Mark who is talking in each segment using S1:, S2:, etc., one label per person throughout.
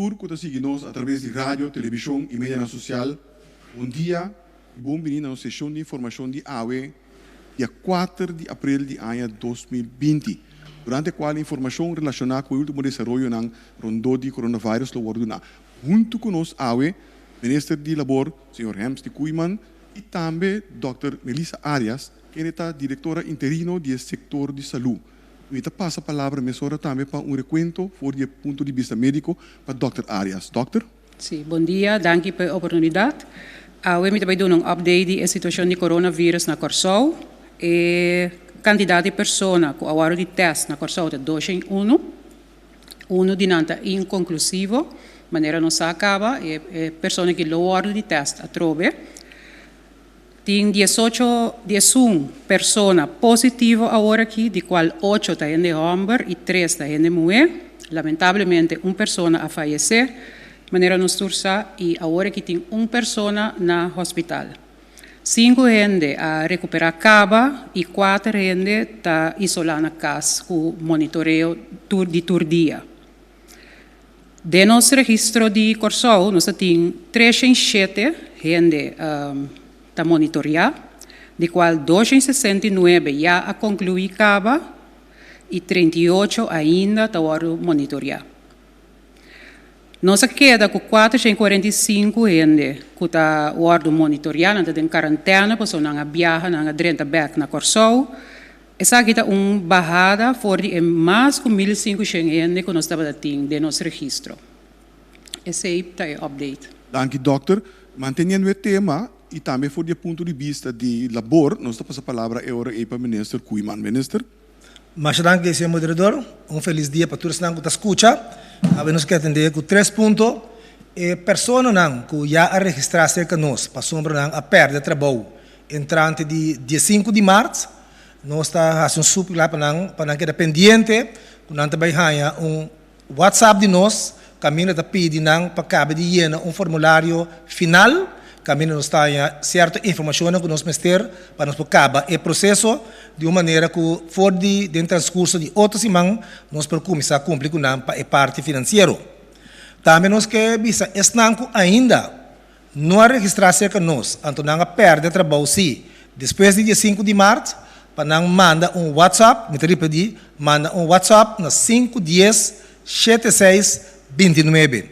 S1: Tur ku ta sigui nos a traves di radio, televishon i medianan sosial, bon dia i bon bini na nos seshon di informashon di awe, dia kuater di aprel di aña 2020, durante kual informashon relashoná ku e último desaroyonan rondó di coronavirus lo wòrdu duná. Huntu ku nos awe, Minister di Labor, señor Hemsty Koeiman, i tambe dòkter Melissa Arias, kende ta direktora interino di e sektor di salú. Mi ta pasa palabra mesora tambe pa un rekuento for di e punto di bista médiko pa dòkter Arias. Dòkter?
S2: Sí, bon dia, danki pa e oportunidat. Awe mi ta bai duna un update di e situashon di coronavirus na Kòrsou. E kantidat di persona ku a wòrdu di tèst na Kòrsou ta 201. Unu di nan ta inkonklusivo, manera nos sa kaba, e persona ki lo wòrdu di tèst atrobe. Tin 18, 11 persona positivo awor aki, di kual ocho ta hende hòmber i tres ta hende muhé. Lamentablemente un persona a fayesé, manera nos tur sa, i awor aki tin un persona na hospital. Sinku hende a rekuperá kaba i kuater hende ta isolá na kas ku monitoreo tur di tur dia. Den nos registro di Kòrsou nos ta tin 307 hende ta monitoriá, di kual 269 ya a konkluí kaba i 38 ainda ta wòrdu monitoriá. Nos a keda ku 445 hende ku ta wòrdu monitoriá, nan ta den karantène pasobra nan a biaha, nan a drenta bèk na Kòrsou. Esaki ta un bahada for di e mas ku 1500 hende ku nos tabata tin den nos registro. Esei ta e update.
S1: Danki dòkter. Manteniendo e tema i tambe for di e punto di bista di labor, nos ta pasa palabra e ora ei pa Minister Koeiman. Minister.
S3: Masha danki, señor moderador. Un felis dia pa tur esnan ku ta skucha. Awe nos ke atendé ku tres punto. E personanan ku ya a registrá serka nos pasobra nan a pèrdè trabou entrante di 15 di mart, nos ta hasi un súplika pa nan pa nan keda pendiente ku nan ta bai haña un WhatsApp di nos kaminda ta pidi nan pa kaba di yena un formulario final kaminda nos ta haña sierto informashonnan ku nos mester pa nos por kaba e proseso di un manera ku for di den transkurso di otro siman nos por kuminsá kumpli ku nan pa e parti finansiero. Tambe nos ke bisa esnan ku ainda no a registrá serka nos, anto nan a pèrdè trabou sí despues di dia sinku di mart, pa nan manda un WhatsApp, mi ta ripetí, manda un WhatsApp na sinku dies shete seis 29.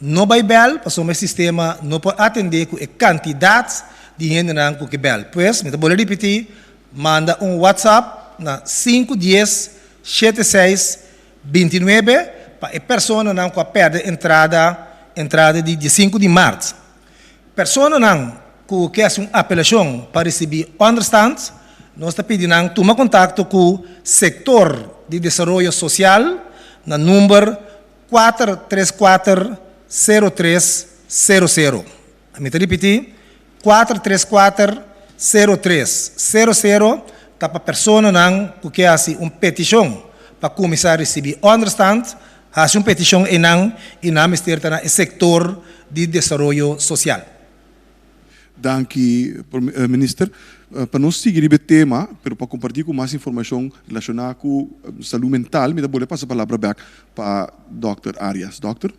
S3: No bai bèl, pasobra e sistema no por atendé ku e kantidat di hendenan ku ke bèl. Pues, mi ta bolbe ripití, manda un WhatsApp na sinku dies shete seis 29 pa e personanan ku a pèrdè entrada entrada di dia sinku di mart. Personanan ku ke hasi un apelashon pa risibí ònderstant, nos ta pidi nan tuma kontakto ku Sektor di Desaroyo Sosial na number 434 03 00. Mi ta ripití, 434 03 00 ta pa personanan ku ke hasi un petishon pa kuminsá risibí ònderstant, hasi un petishon einan i nan mester ta na e sektor di desaroyo sosial.
S1: Danki, Minister. Pa nos sigui riba e tema, pero pa kompartí ku mas informashon relashoná ku salú mental, mi ta bolbe pasa palabra bèk pa Dòkter Arias. Dòkter?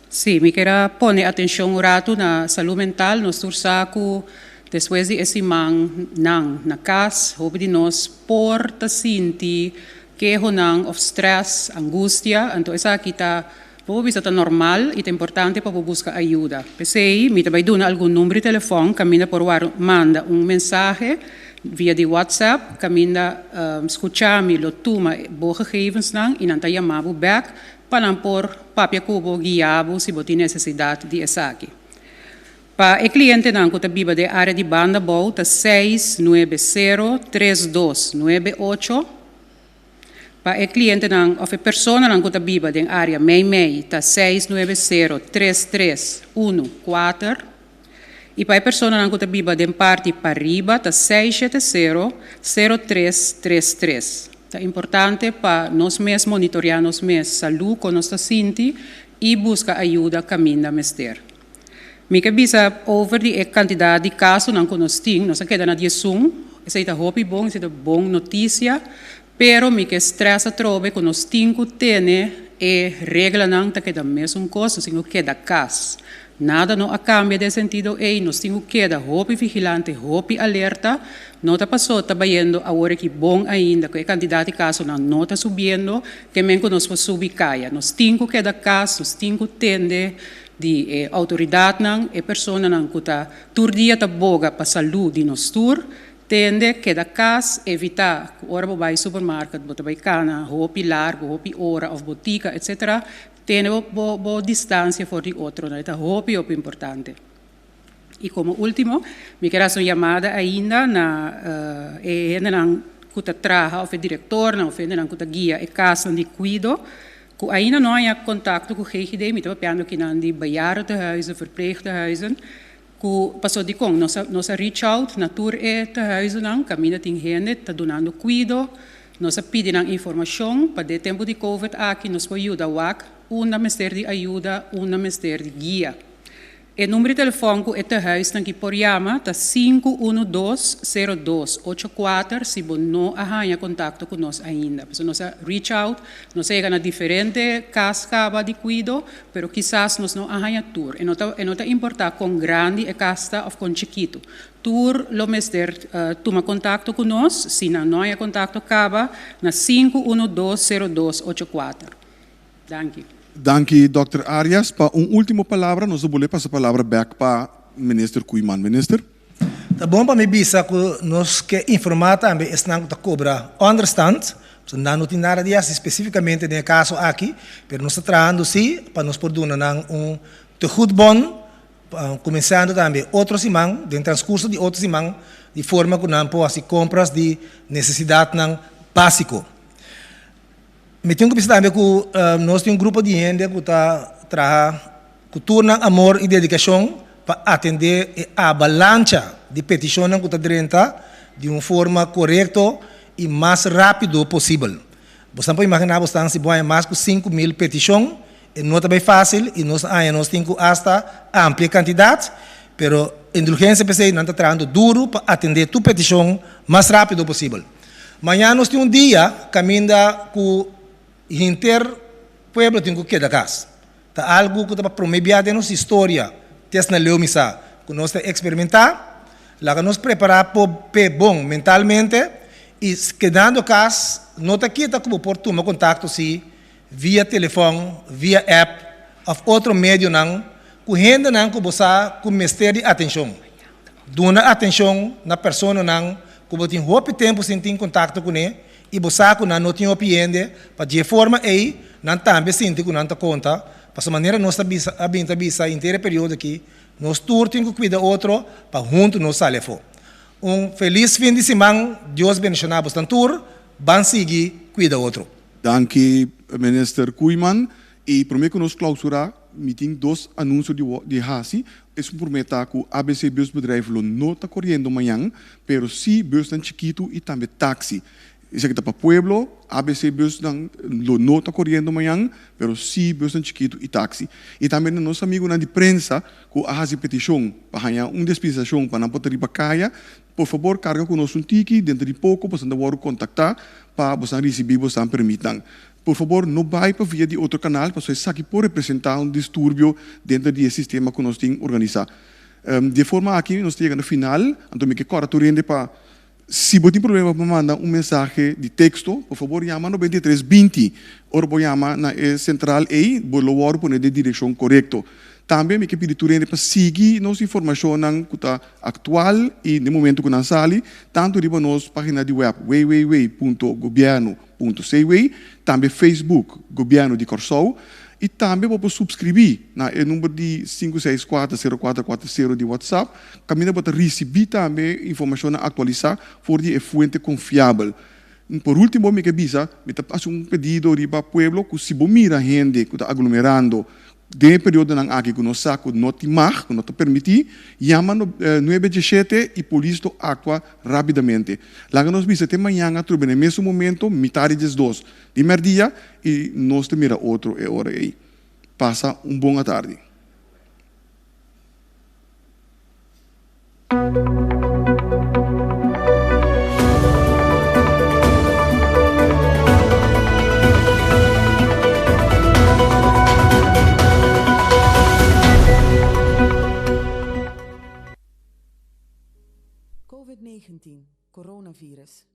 S2: Sí, mi kier a pone atencion un ratu na salud mental. Nos tur sa cu despues di e siman nan na cas, hopi di nos por ta sinti kehonan of stress, angustia. Anto esaki ta, bo por bisa ta normal y ta importante pa bo busca ayuda. P'esey mi ta bay duna algun number di telefon caminda por wak manda un mensahe via di WhatsApp caminda scucha mi lo tuma bo gegevensnan y nan ta yama bo bek pa nan por papia ku bo, guia bo si bo tin nesesidat di esaki. Pa e klientenan ku ta biba den área di Banda Bou ta 6 9 0 3 2 9 8. Pa e klientenan òf e personanan ku ta biba den área Mei Mei ta 6 9 0 3 3 1 4. I pa e personanan ku ta biba den parti pariba ta 6 7 0 0 3 3 3. Ta importante pa nos mes monitoreá nos mes salú kon nos ta sinti i buska ayuda kaminda mester. Mi ke bisa over di e kantidat di kasonan ku nos tin, nos a keda na 11, esei ta hopi bon, esei ta bon notisia, pero mi ke stress atrobe ku nos tin ku tene. E reglanan ta keda mesun kos, nos tin ku keda kas. Nada no a kambia den e sentido ei, nos tin ku keda hopi vigilante, hopi alerta. No ta pasó ta bayendo awor aki bon ainda ku e kantidat di kasonan no ta subiendo, ke men ku nos por subi kaya. Nos tin ku keda kas, nos tin ku tende di e outoridatnan, e personanan ku ta tur dia ta boga pa salú di nos tur, tende, keda kas, evitá ku ora bo bai supermarket bo ta bai kana hopi largu, hopi ora òf botika etsetera, tene bo bo distansia for di otronan, e ta hopi hopi importante. I komo último, mi ker hasi un yamada ainda na e hendenan ku ta traha òf e direktornan òf hendenan ku ta guia e kasnan di kuido ku ainda no haña kontakto ku GGD, mi ta papiando kinan di bejaardentehuizen, verpleegtehuizen, ku pasobra dikon nos a nos a reach out na tur e tehuizennan kaminda tin hende ta dunando kuido, nos a pidi nan informashon pa den tempu di covid aki nos por yuda wak unda mester di ayuda, unda mester di guia. E number di telefòn ku e tehuisnan ki por yama ta 512 02 84 si bo no a haña kontakto ku nos ainda. Pasobra nos a reach out, nos a yega na diferente kas kaba di kuido, pero kisas nos no a haña tur. E no ta e no ta importá kon grandi e kas ta òf kon chikitu. Tur lo mester tuma kontakto ku nos si nan no haña kontakto kaba na 512 02 84. Danki.
S1: Danki Dòkter Arias. Pa un ultimo palabra nos ta bolbe pasa palabra bek pa Minister Koeiman. Minister.
S3: Ta bon pa mi bisa ku nos ke informá tambe esnan ku ta kobra ònderstand, pasobra nan no tin nada di hasi spesífikamente den e kaso aki, pero nos ta trahando sí pa nos por duna nan un tegoedbon kuminsando tambe otro siman, den transkurso di otro siman, di forma ku nan por hasi kompras di nesesidatnan básiko. Mi tin ku bisa tambe ku nos tin un grupo di hende ku ta traha ku tur nan amor i dedikashon pa atendé e abalancha di petishonnan ku ta drenta di un forma korekto i mas rápido posibel. Bosnan por imaginá bosnan si bo haña mas ku 5000 petishon, e no ta bai fásil i nos a haña nos tin ku asta amplia e kantidat, pero indulgensia p'esei nan ta trahando duru pa atendé tur petishon mas rápido posibel. Mañana nos tin un dia kaminda ku henter pueblo tin ku keda kas. Ta algu ku ta pa promé bia den nos historia te asina leu mi sa ku nos ta eksperimentá. Laga nos prepará p'e bon mentalmente i kedando kas no ta kita ku bo por tuma kontakto si via telefòn, via app òf otro medionan ku hendenan ku bo sa ku mester di atenshon. Duna atenshon na personanan ku bo tin hopi tempu sin tin kontakto kuné i bo sa ku nan no tin hopi hende, pa dje forma ei nan tambe sinti ku nan ta konta. Pasobra manera nos ta bisa a bin ta bisa henter e periodo aki, nos tur tin ku kuida otro pa huntu nos sali afó. Un felis fin di siman, Dios bendishoná bosnan tur, ban sigui kuida otro.
S1: Danki Minister Koeiman. I promé ku nos klausurá, mi tin dos anunsio di di hasi. Esun promé ta ku ABC Busbedrijf lo no ta koriendo mañan, pero sí busnan chikitu i tambe taksi. Esaki ta pa pueblo, ABC busnan lo no ta koriendo mañan, pero sí busnan chikitu i taksi. I tambe na nos amigunan di prensa ku a hasi petishon pa haña un dispensashon pa nan por ta riba kaya, por fabor karga ku nos un tiki, denter di poko boso ta wòrdu kontaktá pa boso risibí boso permitnan. Por fabor no bai pa via di otro kanal pasobra esaki por representá un disturbio denter di e sistema ku nos tin organisá. Di e forma aki nos ta yega na final, anto mi ke kòrda tur hende pa si bo tin problema pa manda un mensahe di teksto, por fabor yama 93 20. Ora bo yama na e sentral ei bo lo wòrdu pone den direkshon korekto. Tambe mi ke pidi tur hende pa sigui nos informashonnan ku ta aktual i den momento ku nan sali, tantu riba nos página di wèp www.gobierno. Cw, tambe Facebook Gobièrnu di Kòrsou i tambe bo por supskribí na e number di 5640440 di WhatsApp kaminda bo ta risibí tambe informashonnan aktualisá for di e fuente konfiabel. Por último mi ke bisa, mi ta hasi un pedido riba pueblo ku si bo mira hende ku ta aglomerando Den e periodonan aki ku nos sa ku no tin mag, ku no ta permití, yama nuebe djeshete i polis lo aktua rápidamente. Laga nos bisa te mañan atrobe na e mesun momento, mitá di diesdos di mèrdia, i nos ta mira otro e ora ei. Pasa un bon atardi.
S4: Covid-19, coronavirus.